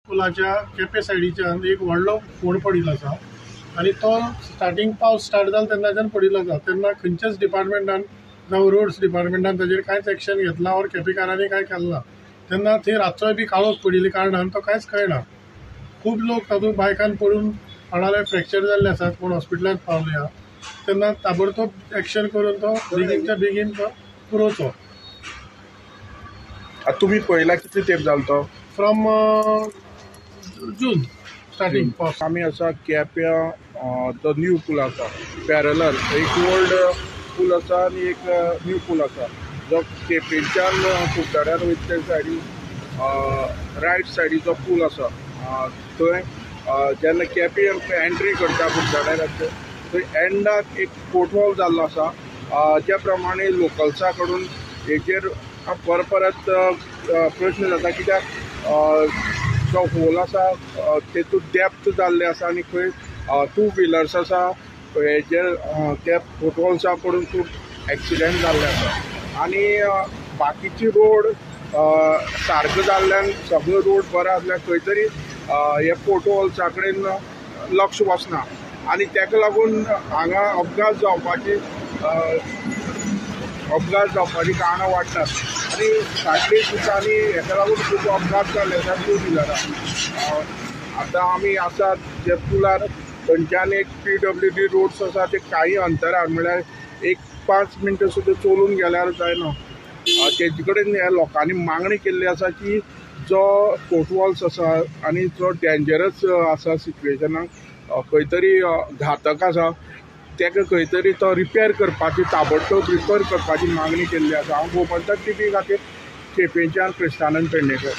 पुलाच्या केपें सायडीच्यान एक व्हडलो फोड पडिल्लो आसा आनी तो स्टार्टींग पावस स्टार्ट जालो तेन्नाच्यान पडिल्लो आसा. तेन्ना खंयच्याच डिपार्टमेंटान जावं रोड्स डिपार्टमेंटान ताजेर कांयच एक्शन घेतला ओर केपेकारांनी कांय केलें ना. तेन्ना थंय रातचोय बी काळोख पडिल्ल्या कारणान तो कांयच कळना. खूब लोक तातूंत बायकान पडून कोणाले फ्रॅक्चर जाल्ले आसात, कोण हॉस्पिटलांत पावले आहा. तेन्ना ताबडतोब एक्शन करून तो बेगीनच्या बेगीन तो पुरोवचो. तुमी पळयला कितले तेंप जालो तो? फ्रॉम जून स्टार्टींग पावस. आमी आसा केप्यां तो न्यू पूल आसा, पॅरलल एक ओल्ड पूल आसा आनी एक न्यू पूल आसा, जो केपेंच्यान कुडचड्यार वयता त्या सायडीन रायट सायडीचो पूल आसा. थंय जेन्ना केपें एंट्री करता कुडचड्यार थंय एंडाक एक पोटहोल जाल्लो आसा. ज्या प्रमाणे लोकल्सा कडून हेजेर परत परत प्रश्न जाता, कित्याक जो होल आसा तेतूंत डेप्थ जाल्ले आसा आनी खंय टू व्हिलर्स आसा हेजेर त्या पोटहोल्सा पडून खूब एक्सिडेंट जाल्ले आसा. आनी बाकीची रोड सारको जाल्ल्यान सगळो रोड बरो आसल्यार खंय तरी हे पोटहोल्सा कडेन लक्ष वचना आनी ताका लागून हांगा अपघात जावपाची कारणां वाडटात. आनी फाटल्या दिसांनी हेका लागून खूब अपघात जाल्ले आसा टू व्हिलरां. आतां आमी आसात जे पुलार थंयच्यान एक PWD roads आसा ते काही अंतरार म्हणल्यार एक 5 मिनटां सुद्दां चलून गेल्यार जायना. तेजे कडेन ह्या लोकांनी मागणी केल्ली आसा की जो पोटवॉल्स आसा आनी जो डेंजरस आसा सिट्युएशनाक खंय तरी घातक आसा, ताका खंय तरी तो रिपेर करपाची, ताबडतोब रिपेर करपाची मागणी केल्ली आसा. हांव गोमंतक टीव्ही खातीर केपेंच्यान क्रिस्तानंद पेडणेकर.